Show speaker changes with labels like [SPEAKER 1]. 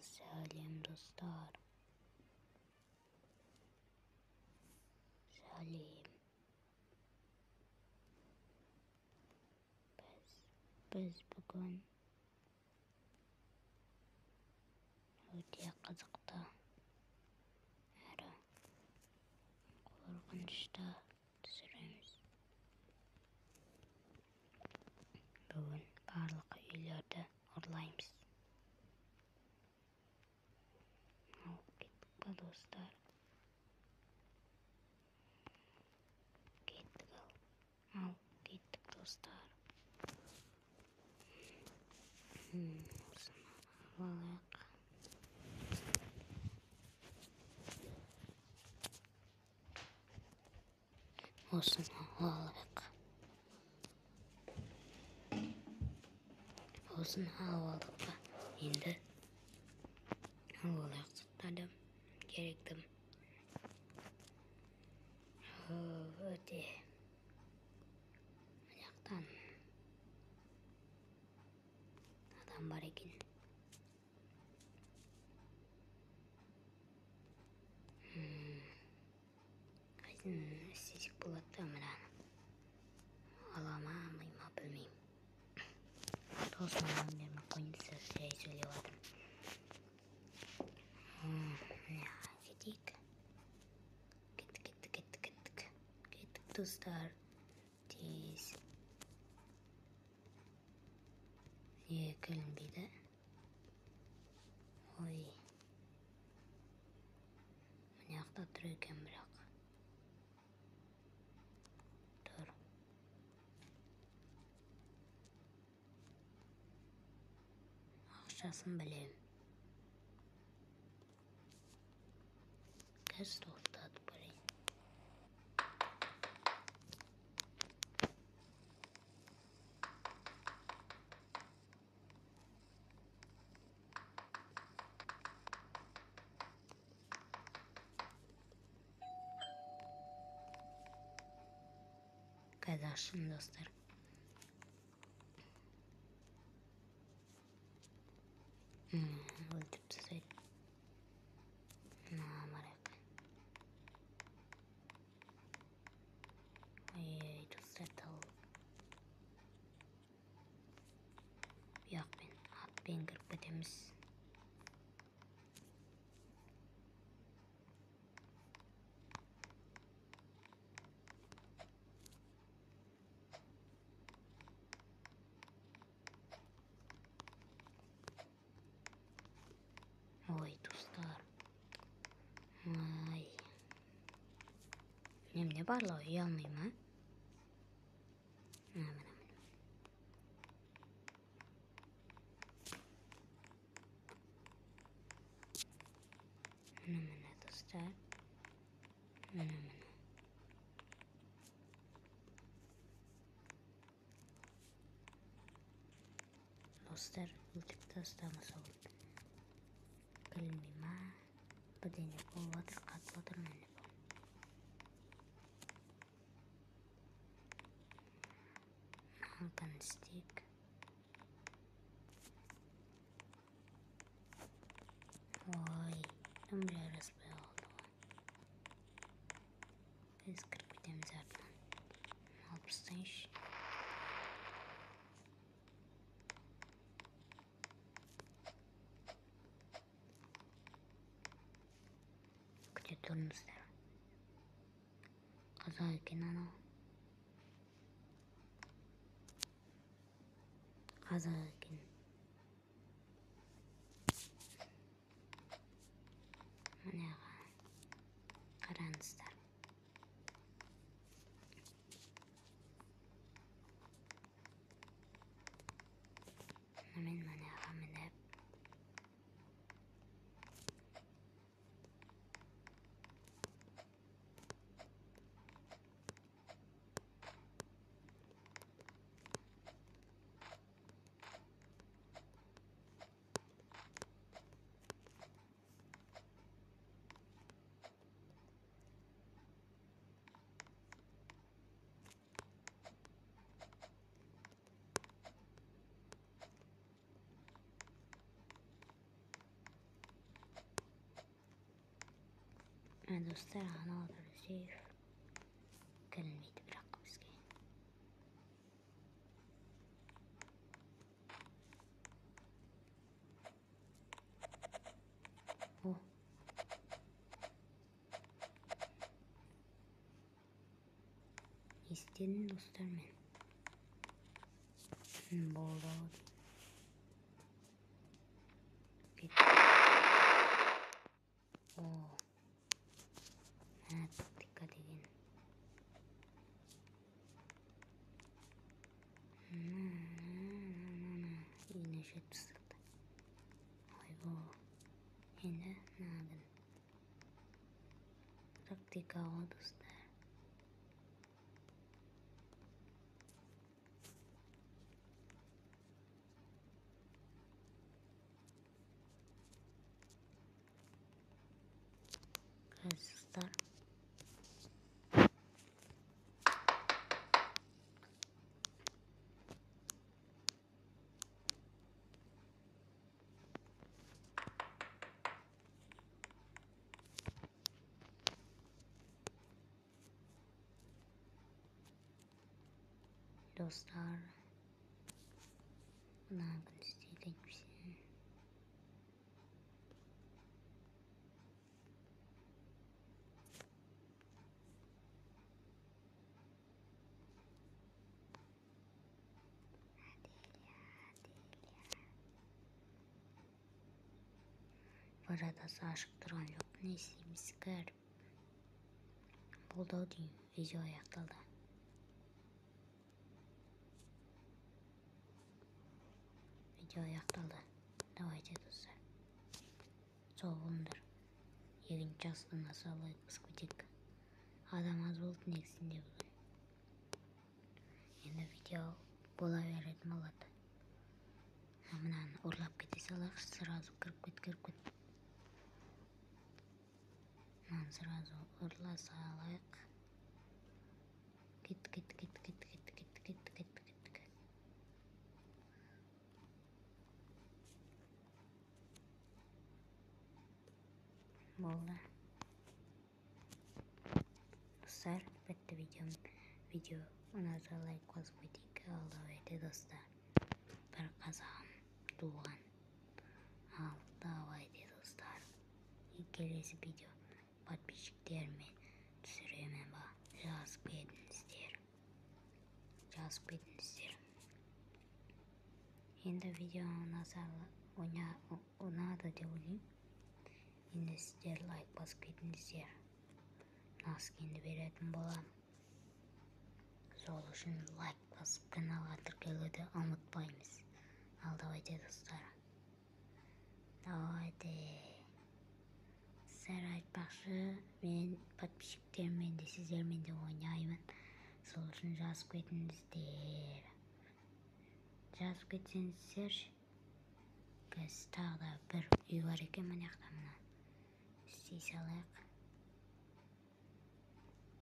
[SPEAKER 1] Сәлем, достар, сәлем! Біз бүгін өте қызықты әрі қорқынышты түсіреміз. Бүгін барлық үйлерді ұрлаймыз. Ал, кеттік па, достар? Кеттік. Ал, кеттік, достар. Осыны алайық, осыны алайық, осыны алып алдық па? Енді алып алайық заттарды, керекті. Өте мына жақтан адам бар екен. Қайсысын істесек болады? Мынаны ала ма, алмай ма, білмеймін. Досыма бермей қойыңыздар, жай сөйлеп жатырмын. Міне, кетейік. Кеттік, кеттік, кеттік, кеттік, кеттік, достар, тез. Неге кірілінбейді? Ой, мына жақта тұр екен, бірақ тұр. Ақшасын білемін. Қазір тоқтатып көрейін. Қазір ашсын, достар. Өлтіріп тастайды. Мына барайық. Ой, достар, тауып бұяқпен атпен кіріп кетеміз. Ой, достар, ай, немене, барлығы ұялмай ма? Міне, міне, міне, міне, достар, міне, міне. Достар, өлтіріп тастамаса болды. Кірілмей ма? Бірдеңе болып жатыр, қатып жатыр. Міне, мынаны істейік. Ой, дым жараспай қалды ғой. Біз кіріп кетеміз артынан, алып тастайыншы. Күте тұрыңыздар. Қазақ екен анау, қазақ екен. Міне, қараңыздар. Мен мынаған мініп Міне, достар, анау тұр сейф. Кірілмейді бірақ бізге. О, не істедім, достар, мен? Болды ау. Кеттік. О, мә, тактика деген. Үйіне жетіп тастады. Ойбу, енді мына тактика ғой, достар. Қазір, достар. Достар, мына күн істейді әйтпесе. Воротасы ашық тұрған жоқ. Не істейміз? Кіріп болды ау деймін, видео аяқталды. Видео аяқталды. Давайте, достар, сау болыңдар. Екінші жасты ұнаса, лайк басып кетейік. Адам аз болды негізінде бүгін. Енді видео бола беретін болады. Мынаны ұрлап кете салайықшы. Сразу кіріп кет, кіріп кет. Мынаны сразу ұрла салайық. Кет, кет, кет, кет, кет, кет, кет, кет, кеттік. Болды, достар, бітті видеом. Видео ұнаса, лайк басып кетейік. Ал давайте, достар, бір қазағым туған. Ал давайте, достар, келесі видео подписчиктеріме түсіремін ба? Жазып кетіңіздер, жазып кетіңіздер. Енді видео ұнаса, ұнады деп ойлаймын. Енді сіздер лайк басып кетіңіздер. Мына скинді беретін боламын. Сол үшін лайк басып, каналға тіркелуді ұмытпаймыз. Ал давайте, достар, давайте. Достар, айтпақшы, мен подписчиктермен де, сіздермен де ойнаймын. Сол үшін жазып кетіңіздер, жазып кетсеңіздер. Қазір тағы да бір үй бар екен мына жақта. Мына істей салайық.